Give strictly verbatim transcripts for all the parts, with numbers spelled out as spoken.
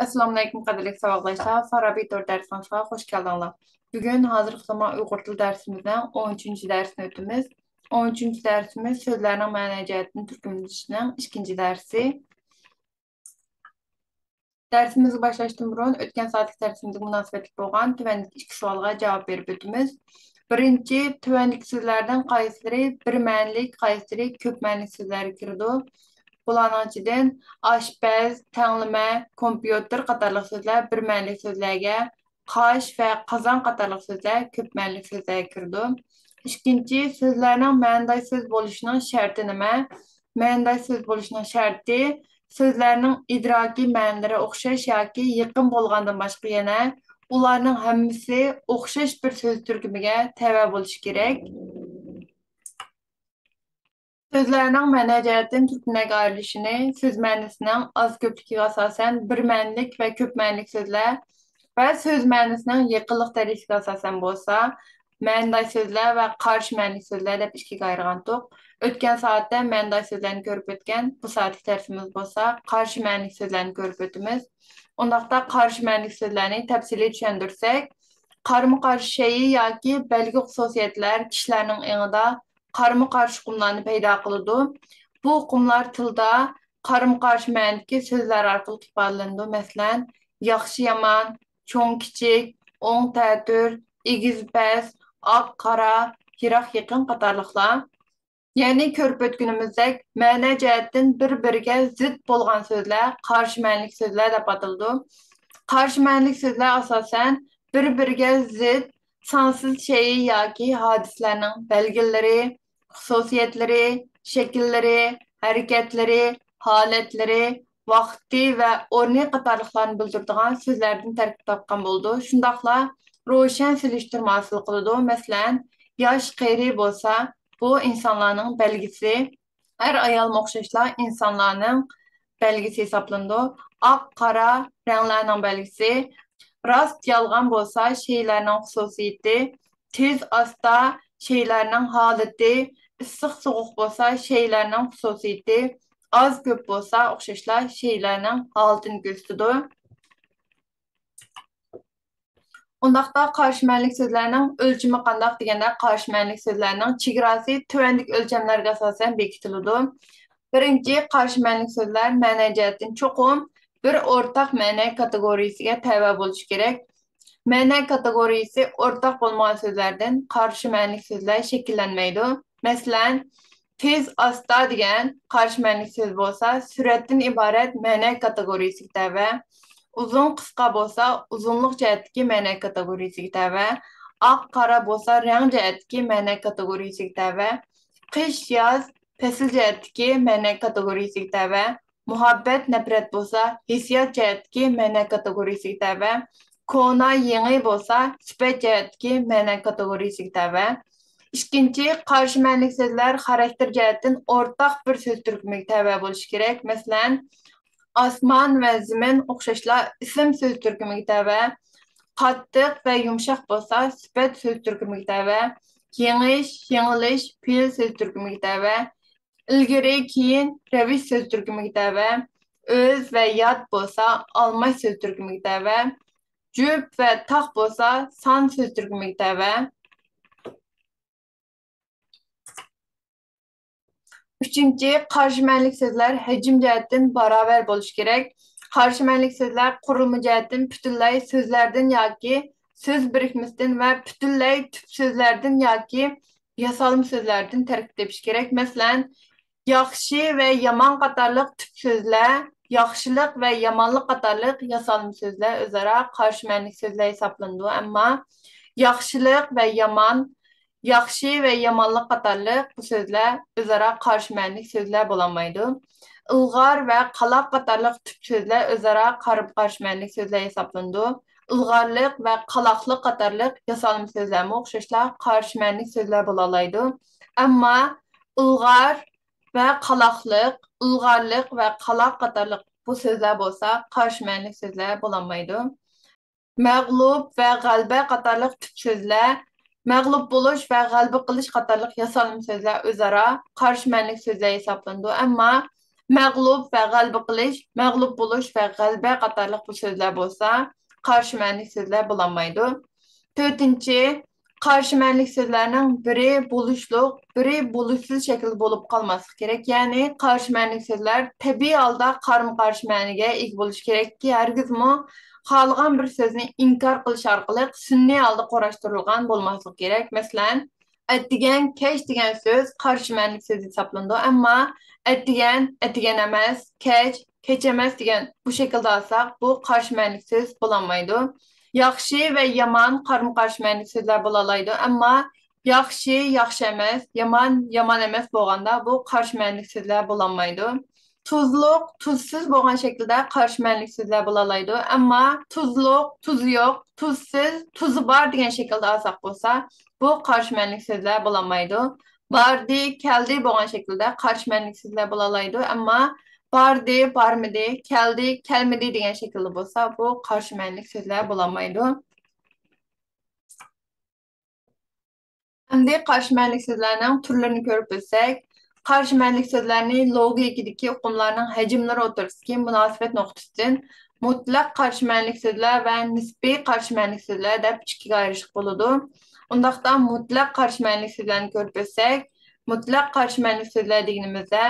ئەسسالامۇئەلەيكۇم، قەدىرلىك ساۋاقداشلار، فارابى تور دەرسخانىسىغا خۇش كەلدىڭلار. بۈگۈن ھازىرقى زامان ئۇيغۇر تىلى دەرسىمىزنىڭ ئون ئۈچىنچى دەرسىنى ئۆتىمىز. ئون ئۈچىنچى دەرسىمىز سۆزلەرنىڭ مەنە جەھەتتىن تۈركۈملىشىشنىڭ ئىككىنچى دەرسى. دەرسىمىزنى باشلاشتىن بۇرۇن، ئۆتكەن سائەتلىك دەرسىمىزگە مۇناسىۋەتلىك بولغان تۆۋەندىكى ئىككى سوئالغا جاۋاب بېرىپ ئۆتىمىز. بىرىنچى، تۆۋەندىكى سۆزلەردىن قايسىلىرى بىر مەنىلىك، قايسىلىرى كۆپ مەنىلىك سۆزلەرگە كىرىدۇ؟ بۇلارنىڭ ئىچىدىن ئاشپەز، تەڭلىمە، كومپيۇتېر قاتارلىق سۆزلەر بىر مەنىلىك سۆزلەرگە، قاش ۋە قازان قاتارلىق سۆزلەر كۆپ مەنىلىك سۆزلەرگە كىرىدۇ. ئىككىنچى، سۆزلەرنىڭ مەنىداش سۆز بولۇشىنىڭ شەرتى نېمە؟ مەنىداش سۆز بولۇشىنىڭ شەرتى، سۆزلەرنىڭ ئىدراكىي مەنىلىرى ئوخشاش ياكى يېقىن بولغاندىن باشقا يەنە ئۇلارنىڭ ھەممىسى ئوخشاش بىر سۆز تۈركۈمىگە تەۋە بولۇشى كېرەك. سۆزلەرنىڭ مەنە جەھەتتىن تۈركۈملەرگە ئايرىلىشىنى سۆز مەنىسىنىڭ ئاز كۆپلۈكىگە ئاساسەن بىر مەنىلىك ۋە كۆپ مەنىلىك سۆزلەر ۋە سۆز مەنىسىنىڭ يېقىنلىق دەرىجىسىگە ئاساسەن بولسا، مەنىداش سۆزلەر ۋە قارشى مەنىلىك سۆزلەر دەپ ئىككىگە ئايرىغانتۇق. ئۆتكەن سائەتتە مەنىداش سۆزلەرنى كۆرۈپ ئۆتكەن، بۇ سائەتتىكى دەرسىمىز بولسا قارشى مەنىلىك سۆزلەرنى كۆرۈپ ئۆتىمىز. ئۇنداقتا قارشى مەنىلىك سۆزلەرنى تەپسىلىي چۈشەندۈرسەك، قارىمۇ قارشى شەيئى ياكى بەلگە خۇسۇسىيەتلەر كىشىلەرنىڭ ئېڭىدا قارىمۇ قارشى ئۇقۇملارنى پەيدا قىلىدۇ. بۇ ئۇقۇملار تىلدا قارىمۇ قارشى مەنىدىكى سۆزلەر ئارقىلىق ئىپادىلىنىدۇ. مەسىلەن، ياخشى يامان، چوڭ كىچىك، ئوڭ تەتۈر، ئېگىز پەس، ئاق قارا، يىراق يېقىن قاتارلىقلار. يەنى كۆرۈپ ئۆتكىنىمىزدەك، مەنە جەھەتتىن بىر-بىرىگە زىت بولغان سۆزلەر قارشى مەنىلىك سۆزلەر دەپ ئاتىلىدۇ. قارشى مەنىلىك سۆزلەر ئاساسەن بىر-بىرىگە زىت، سانسىز شەيئى ياكى ھادىسىلەرنىڭ بەلگىلىرى، خۇسۇسىيەتلىرى، شەكىللىرى، ھەرىكەتلىرى، ھالەتلىرى، ۋاقتى ۋە ئورنى قاتارلىقلارنى بىلدۈرىدىغان سۆزلەردىن تەركىب تاپقان بولىدۇ. شۇنداقلا روشەن سېلىشتۇرما ھاسىل قىلىدۇ. مەسىلەن، ياش، قېرى بولسا، بۇ ئىنسانلارنىڭ بەلگىسى. ئەر-ئايالمۇ ئوخشاشلا ئىنسانلارنىڭ بەلگىسى ھېسابلىنىدۇ. ئاق، قارا رەڭلەرنىڭ بەلگىسى. راست، يالغان بولسا شەيئىلەرنىڭ خۇسۇسىيىتى. تېز، ئاستا شەيئىلەرنىڭ ھالىتى. ئىسسىق، سوغۇق بولسا شەيئىلەرنىڭ خۇسۇسىيىتى. ئاز، كۆپ بولسا ئوخشاشلا شەيئىلەرنىڭ ھالىتىنى كۆرسىتىدۇ. ئۇنداقتا قارشى مەنىلىك سۆزلەرنىڭ ئۆلچىمى قانداق دېگەندە، قارشى مەنىلىك سۆزلەرنىڭ چېگراسى تۆۋەندىكى ئۆلچەملەرگە ئاساسەن بېكىتىلىدۇ. بىرىنچى، قارشى مەنىلىك سۆزلەر مەنە جەھەتتىن چوقۇم بىر ئورتاق مەنە كاتېگورىيىسىگە تەۋە بولۇشى كېرەك. مەنە كاتېگورىيىسى ئورتاق بولمىغان سۆزلەردىن قارشى مەنىلىك سۆزلەر شەكىللەنمەيدۇ. مەسىلەن، تېز، ئاستا دېگەن قارشى مەنىلىك سۆز بولسا، سۈرئەتتىن ئىبارەت مەنە كاتېگورىيىسىگە تەۋە. ئۇزۇن، قىسقا بولسا، ئۇزۇنلۇق جەھەتتىكى مەنە كاتېگورىيىسىگە تەۋە. ئاق، قارا بولسا، رەڭ جەھەتتىكى مەنە كاتېگورىيىسىگە تەۋە. قىش، ياز، پەسىل جەھەتتىكى مەنە كاتېگورىيىسىگە تەۋە. مۇھەببەت، نەپرەت بولسا، ھېسسىيات جەھەتتىكى مەنە كاتېگورىيىسىگە تەۋە. كونا، يېڭى بولسا، سۈپەت جەھەتتىكى مەنە كاتېگورىيىسىگە تەۋە. ئىككىنچى، قارشى مەنىلىك سۆزلەر خاراكتېر جەھەتتىن ئورتاق بىر سۆز تۈركۈمىگە تەۋە بولۇشى كېرەك. مەسىلەن، ئاسمان ۋە زېمىن ئوخشاشلا ئىسىم سۆز تۈركۈمىگە تەۋە. قاتتىق ۋە يۇمشاق بولسا، سۈپەت سۆز تۈركۈمىگە تەۋە. يېڭىش، يېڭىلىش پېئىل سۆز تۈركۈمىگە تەۋە. ئىلگىرى، كېيىن رەۋىش سۆز تۈركۈمىگە تەۋە. ئۆز ۋە يات بولسا، ئالماش سۆز تۈركۈمىگە تەۋە. جۈپ ۋە تاق بولسا، سان سۆز تۈركۈمىگە تەۋە. ئۈچىنچى، قارشى مەنىلىك سۆزلەر ھەجىم جەھەتتىن باراۋەر بولۇشى كېرەك. قارشى مەنىلىك سۆزلەر قۇرۇلما جەھەتتىن پۈتۈنلەي سۆزلەردىن ياكى سۆز بىرىكمىسىدىن ۋە پۈتۈنلەي تۈپ سۆزلەردىن ياكى ياسالما سۆزلەردىن تەركىب تېپىشى كېرەك. مەسىلەن، ياخشى ۋە يامان قاتارلىق تۈپ سۆزلەر، ياخشىلىق ۋە يامانلىق قاتارلىق ياسالما سۆزلەر ئۆزئارا قارشى مەنىلىك سۆزلەر ھېسابلىنىدۇ. ئەمما ياخشىلىق ۋە يامان، ياخشى ۋە يامانلىق قاتارلىق بۇ سۆزلەر ئۆزئارا قارشى مەنىلىك سۆزلەر بولالمايدۇ. ئىلغار ۋە قالاق قاتارلىق تۈپ سۆزلەر ئۆزئارا قارىمۇ قارشى مەنىلىك سۆزلەر ھېسابلىنىدۇ. ئىلغارلىق ۋە قالاقلىق قاتارلىق ياسالما سۆزلەرمۇ ئوخشاشلا قارشى مەنىلىك سۆزلەر بولالايدۇ. ئەمما ئىلغار ۋە قالاقلىق، ئىلغارلىق ۋە قالاق قاتارلىق بۇ سۆزلەر بولسا قارشى مەنىلىك سۆزلەر بولالمايدۇ. مەغلۇپ ۋە غەلىبە قاتارلىق تۈپ سۆزلەر، مەغلۇپ بولۇش ۋە غەلىبە قىلىش قاتارلىق ياسالما سۆزلەر ئۆزئارا قارشى مەنىلىك سۆزلەر ھېسابلىنىدۇ. ئەمما مەغلۇپ ۋە غەلىبە قىلىش، مەغلۇپ بولۇش ۋە غەلىبە قاتارلىق بۇ سۆزلەر بولسا، قارشى مەنىلىك سۆزلەر بولالمايدۇ. تۆتىنچى، قارشى مەنىلىك سۆزلەرنىڭ بىرى بولۇشلۇق، بىرى بولۇشسىز شەكىلدە بولۇپ قالماسلىقى كېرەك. يەنى قارشى مەنىلىك سۆزلەر تەبىئىي ھالدا قارىمۇ قارشى مەنىگە ئىگە بولۇشى كېرەككى، ھەرگىزمۇ خالىغان بىر سۆزنى ئىنكار قىلىش ئارقىلىق سۈنئىي ھالدا قۇراشتۇرۇلغان بولماسلىقى كېرەك. مەسىلەن، ئەتىگەن، كەچ دېگەن سۆز قارشى مەنىلىك سۆز ھېسابلىنىدۇ، ئەمما ئەتىگەن، ئەتىگەن ئەمەس، كەچ، كەچ ئەمەس دېگەن بۇ شەكىلدە ئالساق، بۇ قارشى مەنىلىك سۆز بولالمايدۇ. ياخشى ۋە يامان قارىمۇ قارشى مەنىلىك سۆزلەر بولالايدۇ، ئەمما ياخشى ياخشى ئەمەس، يامان يامان ئەمەس بولغاندا، بۇ قارشى مەنىلىك سۆزلەر بولالمايدۇ. تۇزلۇق، تۇزسىز بولغان شەكىلدە قارشى مەنىلىك سۆزلەر بولالايدۇ، ئەمما تۇزلۇق، تۇزى يوق، تۇزسىز، تۇزى بار دېگەن شەكىلدە ئالساق بولسا، بۇ قارشى مەنىلىك سۆزلەر بولالمايدۇ. باردى، كەلدى بولغان شەكىلدە قارشى مەنىلىك سۆزلەر بولالايدۇ، ئەمما باردى، بارمىدى، كەلدى، كەلمىدى دېگەن شەكىلدە بولسا، بۇ قارشى مەنىلىك سۆزلەر بولالمايدۇ. ئەمدى قارشى مەنىلىك سۆزلەرنىڭ تۈرلىرىنى كۆرۈپ ئۆتسەك، قارشى مەنىلىك سۆزلەرنى لوگىكىدىكى ئۇقۇملارنىڭ ھەجىملىرى ئوتتۇرىسىدىكى مۇناسىۋەت نۇقتىسىدىن مۇتلەق قارشى مەنىلىك سۆزلەر ۋە نىسپىي قارشى مەنىلىك سۆزلەر دەپ ئىككىگە ئايرىشقا بولىدۇ. ئۇنداقتا مۇتلەق قارشى مەنىلىك سۆزلەرنى كۆرۈپ ئۆتسەك، مۇتلەق قارشى مەنىلىك سۆزلەر دېگىنىمىزدە،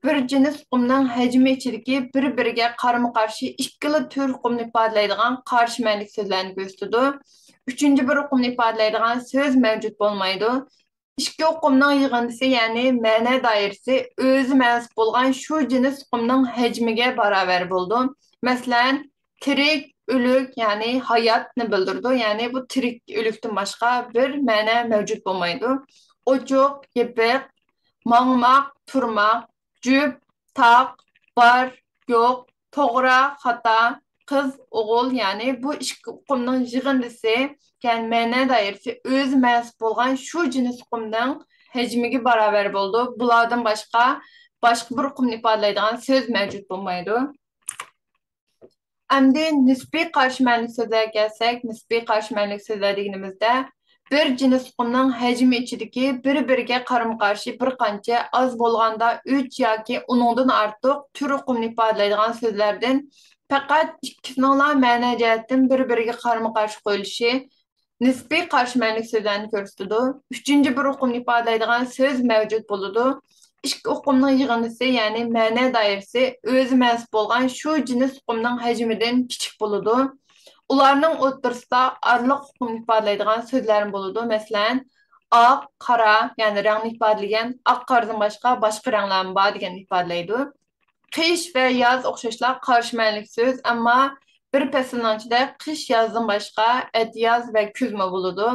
بىر جىنس ئۇقۇمنىڭ ھەجىمى ئىچىدىكى بىر-بىرىگە قارىمۇ-قارشى ئىككىلا تۈر ئۇقۇمنى ئىپادىلەيدىغان قارشى مەنىلىك سۆزلەرنى كۆرسىتىدۇ. ئۈچىنچى بىر ئۇقۇمنى ئىپادىلەيدىغان سۆز مەۋجۇت بولمايدۇ. ئىككى ئۇقۇمنىڭ يىغىندىسى، يەنى مەنە دائىرىسى ئۆزى مەنسۇپ بولغان شۇ جىنس ئۇقۇمنىڭ ھەجمىگە باراۋەر بولىدۇ. مەسىلەن، تىرىك، ئۆلۈك، يەنى ھاياتنى بىلدۈرىدۇ. يەنى بۇ تىرىك، ئۆلۈكتىن باشقا بىر مەنە مەۋجۇت بولمايدۇ. ئوچۇق، يېپىق، ماڭماق، تۇرماق، جۈپ، تاق، بار، يوق، توغرا، خاتا، قىز، ئوغۇل، يەنى بۇ ئىككى ئۇقۇمنىڭ يىغىندىسى، يەنى مەنە دائىرىسى ئۆزى مەنسۇپ بولغان شۇ جىنس ئۇقۇمنىڭ ھەجمىگە باراۋەر بولىدۇ. بۇلاردىن باشقا، باشقا بىر ئۇقۇمنى ئىپادىلەيدىغان سۆز مەۋجۇت بولمايدۇ. ئەمدى نىسپىي قارشى مەنىلىك سۆزلەرگە كەلسەك، نىسپىي قارشى مەنىلىك سۆزلەر دېگىنىمىزدە، بىر جىنس ئۇقۇمنىڭ ھەجمى ئىچىدىكى بىر-بىرىگە قارىمۇ-قارشى بىر قانچە، ئاز بولغاندا ئۈچ ياكى ئۇنىڭدىن ئارتۇق تۈر ئۇقۇمنى ئىپادىلەيدىغان سۆزلەردىن پەقەت ئىككىسىنىڭلا مەنە جەھەتتىن بىر-بىرىگە قارىمۇ-قارشى قويۇلۇشى نىسپىي قارشى مەنىلىك سۆزلەرنى كۆرسىتىدۇ. ئۈچىنچى بىر ئۇقۇمنى ئىپادىلەيدىغان سۆز مەۋجۇت بولىدۇ. ئىككى ئۇقۇمنىڭ يىغىندىسى، يەنى مەنە دائىرىسى ئۆزى مەنسۇپ بولغان شۇ جىنس ئۇقۇمنىڭ ھەجمىدىن كىچىك بولىدۇ. ئۇلارنىڭ ئوتتۇرىسىدا ئارىلىق ئۇقۇمنى ئىپادىلەيدىغان سۆزلەرمۇ بولىدۇ. مەسىلەن، ئاق، قارا، يەنى رەڭنى ئىپادىلىگەن ئاق قارىدىن باشقا باشقا رەڭلەرمۇ بار دېگەننى ئىپادىلەيدۇ. قىش ۋە ياز ئوخشاشلا قارشى مەنىلىك سۆز، ئەمما بىر پەسىلنىڭ ئىچىدە قىش، يازدىن باشقا ئەتىياز ۋە كۈزمۇ بولىدۇ.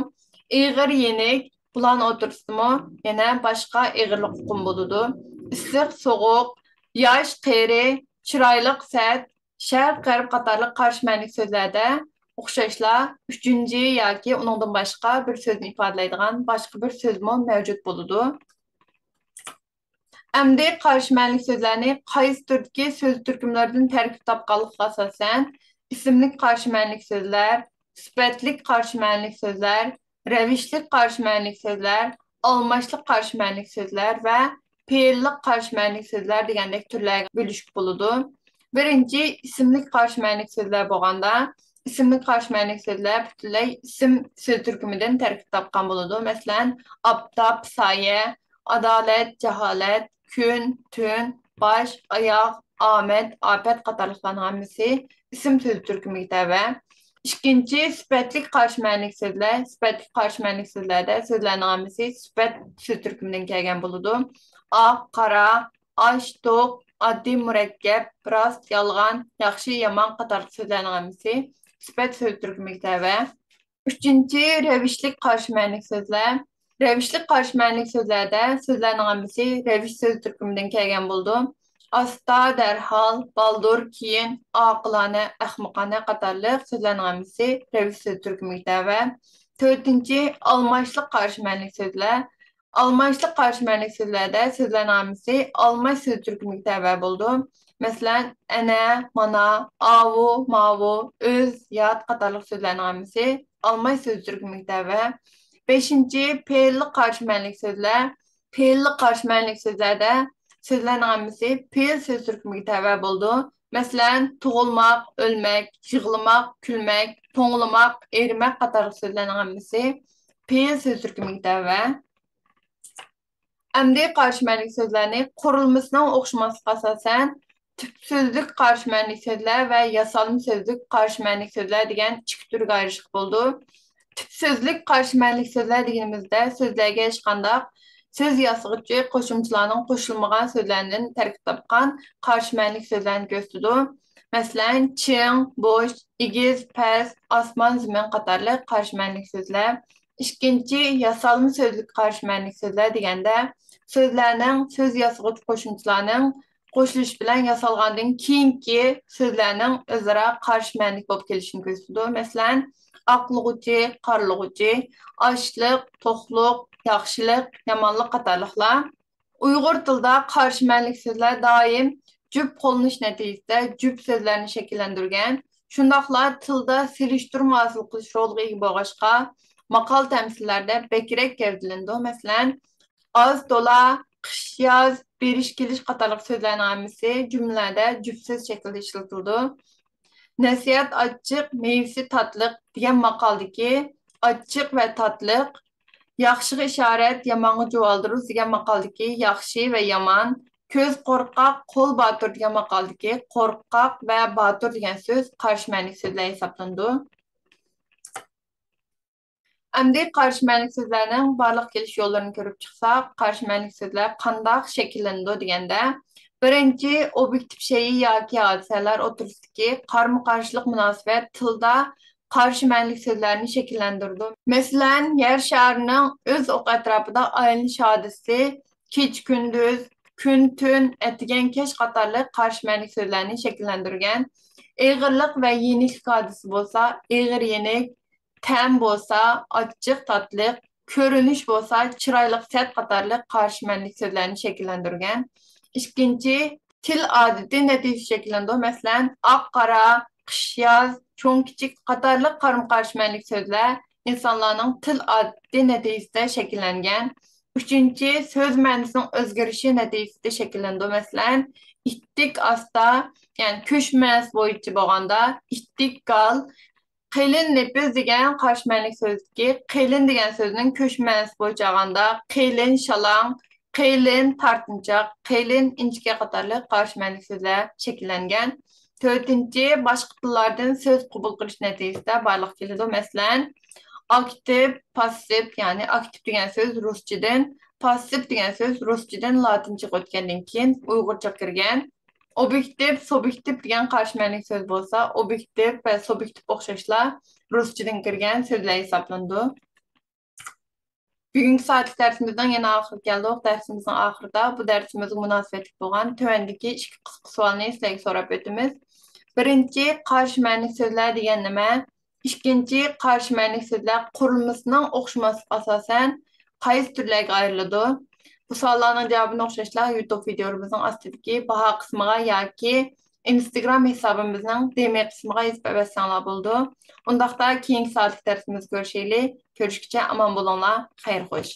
ئېغىر، يېنىك، بۇلارنىڭ ئوتتۇرىسىدىمۇ يەنە باشقا ئېغىرلىق ئۇقۇم بولىدۇ. ئىسسىق، سوغۇق، ياش، قېرى، چىرايلىق، سەت، شەرق، غەرب قاتارلىق قارشى مەنىلىك سۆزلەردە ئوخشاشلا ئۈچىنچى ياكى ئۇنىڭدىن باشقا بىر سۆزنى ئىپادىلەيدىغان باشقا بىر سۆزمۇ مەۋجۇت بولىدۇ. ئەمدى قارشى مەنىلىك سۆزلەرنى قايسى تۈردىكى سۆز تۈركۈملىرىدىن تەركىب تاپقانلىقىغا ئاساسەن، ئىسىملىك قارشى مەنىلىك سۆزلەر، سۈپەتلىك قارشى مەنىلىك سۆزلەر، رەۋىشلىك قارشى مەنىلىك سۆزلەر، ئالماشلىق قارشى مەنىلىك سۆزلەر ۋە پېئىللىق قارشى مەنىلىك سۆزلەر دېگەندەك تۈرلەرگە بۆلۈشكە بولىدۇ. بىرىنچى، ئىسىملىك قارشى مەنىلىك سۆزلەر بولغاندا، ئىسىملىك قارشى مەنىلىك سۆزلەر پۈتۈنلەي ئىسىم سۆز تۈركۈمىدىن تەركىب تاپقان بولىدۇ. مەسىلەن، ئاپتاپ، سايە، ئادالەت، جاھالەت، كۈن، تۈن، باش، ئاياغ، ئامەت، ئاپەت قاتارلىقلارنىڭ ھەممىسى ئىسىم سۆز تۈركۈمىگە تەۋە. ئىككىنچى، سۈپەتلىك قارشى مەنىلىك سۆزلەر. سۈپەتلىك قارشى مەنىلىك سۆزلەردە سۆزلەرنىڭ ھەممىسى سۈپەت سۆز تۈركۈمىدىن كەلگەن بولىدۇ. ئاق، قارا، ئاچ، توق، ئاددىي، مۇرەككەپ، راست، يالغان، ياخشى، يامان قاتارلىق سۆزلەرنىڭ ھەممىسى سۈپەت سۆز تۈركۈمىگە تەۋە. ئۈچىنچى، رەۋىشلىك قارشى مەنىلىك سۆزلەر. رەۋىشلىك قارشى مەنىلىك سۆزلەردە سۆزلەرنىڭ ھەممىسى رەۋىش سۆز تۈركۈمىدىن كەلگەن بولىدۇ. ئاستا، دەرھال، بالدۇر، كېيىن، ئاقىلانە، ئەخمىقانە قاتارلىق سۆزلەرنىڭ ھەممىسى رەۋىش سۆز تۈركۈمىگە تەۋە. تۆتىنچى، ئالماشلىق قارشى مەنىلىك سۆزلەر. ئالماشلىق قارشى مەنىلىك سۆزلەردە سۆزلەرنىڭ ھەممىسى ئالماش سۆز تۈركۈمىگە تەۋە بولىدۇ. مەسىلەن، ئەنە، مانا، ئاۋۇ، ماۋۇ، ئۆز، يات قاتارلىق سۆزلەرنىڭ ھەممىسى ئالماش سۆز تۈركۈمىگە تەۋە. بەشىنچى، پېئىللىق قارشى مەنىلىك سۆزلەر. پېئىللىق قارشى مەنىلىك سۆزلەردە سۆزلەرنىڭ ھەممىسى پېئىل سۆز تۈركۈمىگە تەۋە بولىدۇ. مەسىلەن، تۇغۇلماق، ئۆلمەك، يىغلىماق، كۈلمەك، توڭلىماق، ئېرىمەك قاتارلىق سۆزلەرنىڭ ھەممىسى پېئىل سۆز تۈركۈمىگە تەۋە. ئەمدى قارشى مەنىلىك سۆزلەرنى قۇرۇلمىسىنىڭ ئوخشىماسلىقىغا ئاساسەن، تۈپ سۆزلۈك قارشى مەنىلىك سۆزلەر ۋە ياسالما سۆزلۈك قارشى مەنىلىك سۆزلەر دېگەن ئىككى تۈرگە ئايرىشقا بولىدۇ. تۈپ سۆزلۈك قارشى مەنىلىك سۆزلەر دېگىنىمىزدە، سۆزلەرگە ھېچقانداق سۆز ياسىغۇچى قوشۇمچىلارنىڭ قوشۇلمىغان سۆزلەردىن تەركىب تاپقان قارشى مەنىلىك سۆزلەرنى كۆرسىتىدۇ. مەسىلەن، چىڭ، بوش، ئېگىز، پەس، ئاسمان، زېمىن قاتارلىق قارشى مەنىلىك سۆزلەر. ئىككىنچى، ياسالما سۆزلۈك قارشى مەنىلىك سۆزلەر دېگەندە، سۆزلەرنىڭ، سۆز ياسىغۇچى قوشۇمچىلارنىڭ قوشۇلۇشى بىلەن ياسالغاندىن كېيىنكى سۆزلەرنىڭ ئۆزئارا قارشى مەنىلىك بولۇپ كېلىشىنى كۆرسىتىدۇ. مەسىلەن، ئاقلىغۇچى، قارلىغۇچى، ئاچلىق، توقلۇق، ياخشىلىق، يامانلىق قاتارلىقلار. ئۇيغۇر تىلىدا قارشى مەنىلىك سۆزلەر دائىم جۈپ قوللىنىش نەتىجىسىدە جۈپ سۆزلەرنى شەكىللەندۈرگەن. شۇنداقلا تىلدا سېلىشتۇرما ھاسىل قىلىش رولىغا ئىگە بولغاچقا، ماقال-تەمسىللەردە بەكرەك گەۋدىلىنىدۇ. مەسىلەن، ئاز-تولا، قىش-ياز، بېرىش-كېلىش قاتارلىق سۆزلەرنىڭ ھەممىسى جۈملىلەردە جۈپ سۆز شەكلىدە ئىشلىتىلىدۇ. نەسىھەت ئاچچىق، مېۋىسى تاتلىق دېگەن ماقالدىكى ئاچچىق ۋە تاتلىق، ياخشىغا ئىشارەت، يامانغا جۇۋالدۇرۇز دېگەن ماقالدىكى ياخشى ۋە يامان، كۆز قورقاق، قول باتۇر دېگەن ماقالدىكى قورقاق ۋە باتۇر دېگەن سۆز قارشى مەنىلىك سۆزلەر ھېسابلىنىدۇ. ئەمدى قارشى مەنىلىك سۆزلەرنىڭ بارلىققا كېلىش يوللىرىنى كۆرۈپ چىقساق، قارشى مەنىلىك سۆزلەر قانداق شەكىللىنىدۇ دېگەندە، بىرىنچى، ئوبيېكتىپ شەيئى ياكى ھادىسەلەر ئوتتۇرىسىدىكى قارىمۇ قارشىلىق مۇناسىۋەت تىلدا قارشى مەنىلىك سۆزلەرنى شەكىللەندۈرىدۇ. مەسىلەن، يەر شارىنىڭ ئۆز ئوقى ئەتراپىدا ئايلىنىش ھادىسىسى كېچە-كۈندۈز، كۈن-تۈن، ئەتىگەن-كەچ قاتارلىق قارشى مەنىلىك سۆزلەرنى شەكىللەندۈرگەن. ئېغىرلىق ۋە يېنىكلىك ھادىسىسى بولسا ئېغىر-يېنىك، تەم بولسا ئاچچىق، تاتلىق، كۆرۈنۈش بولسا چىرايلىق، سەت قاتارلىق قارشى مەنىلىك سۆزلەرنى شەكىللەندۈرگەن. ئىككىنچى، تىل ئادىتى نەتىجىسى شەكىللىنىدۇ. مەسىلەن، ئاق-قارا، قىش-ياز، چوڭ-كىچىك قاتارلىق قارىمۇ قارشى مەنىلىك سۆزلەر ئىنسانلارنىڭ تىل ئادىتى نەتىجىسىدە شەكىللەنگەن. ئۈچىنچى، سۆز مەنىسىنىڭ ئۆزگىرىشى نەتىجىسىدە شەكىللىنىدۇ. مەسىلەن، ئىتتىك ئاستا، يەنى كۆچمە مەنىسى بويىچە بولغاندا، ئىتتىك گال، قېلىن نېپىز دېگەن قارشى مەنىلىك سۆزدىكى قېلىن دېگەن سۆزنىڭ كۆچمە مەنىسى بويىچە ئالغاندا، قېلىن شالاڭ، قېلىن تارتىنچاق، قېلىن ئىنچىكە قاتارلىق قارشى مەنىلىك سۆزلەر شەكىللەنگەن. تۆتىنچى، باشقا تىللاردىن سۆز قوبۇل قىلىش نەتىجىسىدە بارلىققا كېلىدۇ. مەسىلەن، ئاكتىپ، پاسسىپ، يەنى ئاكتىپ دېگەن سۆز رۇسچىدىن، پاسسىپ دېگەن سۆز رۇسچىدىن لاتىنچىغا ئۆتكەندىن كېيىن ئۇيغۇرچىغا كىرگەن. ئوبيېكتىپ، سۇبيېكتىپ دېگەن قارشى مەنىلىك سۆز بولسا، ئوبيېكتىپ ۋە سۇبيېكتىپ ئوخشاشلا رۇسچىدىن كىرگەن سۆزلەر ھېسابلىنىدۇ. بۈگۈنكى سائەتلىك دەرسىمىزنىڭ يەنە ئاخىرىغا كەلدۇق. دەرسىمىزنىڭ ئاخىرىدا بۇ دەرسىمىزگە مۇناسىۋەتلىك بولغان تۆۋەندىكى ئىككى قىسقا سوئالنى سىلەرگە سوراپ ئۆتىمىز. بىرىنچى، قارشى مەنىلىك سۆزلەر دېگەن نېمە؟ ئىككىنچى، قارشى مەنىلىك سۆزلەر قۇرۇلمىسىنىڭ ئوخشىماسلىقىغا ئاساسەن قايسى تۈرلەرگە ئايرىلىدۇ؟ بۇ سوئاللارنىڭ جاۋابىنى ئوخشاشلا يۇتۇب ۋىدىيولىرىمىزنىڭ ئاستىدىكى باھا قىسمىغا ياكى ئىنستاگرام ھېسابىمىزنىڭ دېمى قىسمىغا يېزىپ ئەۋەتسەڭلار بولىدۇ. ئۇنداقتا كېيىنكى سائەتلىك دەرسىمىزدە كۆرۈشەيلى. كۆرۈشكىچە ئامان بولۇڭلار. خەير خوش.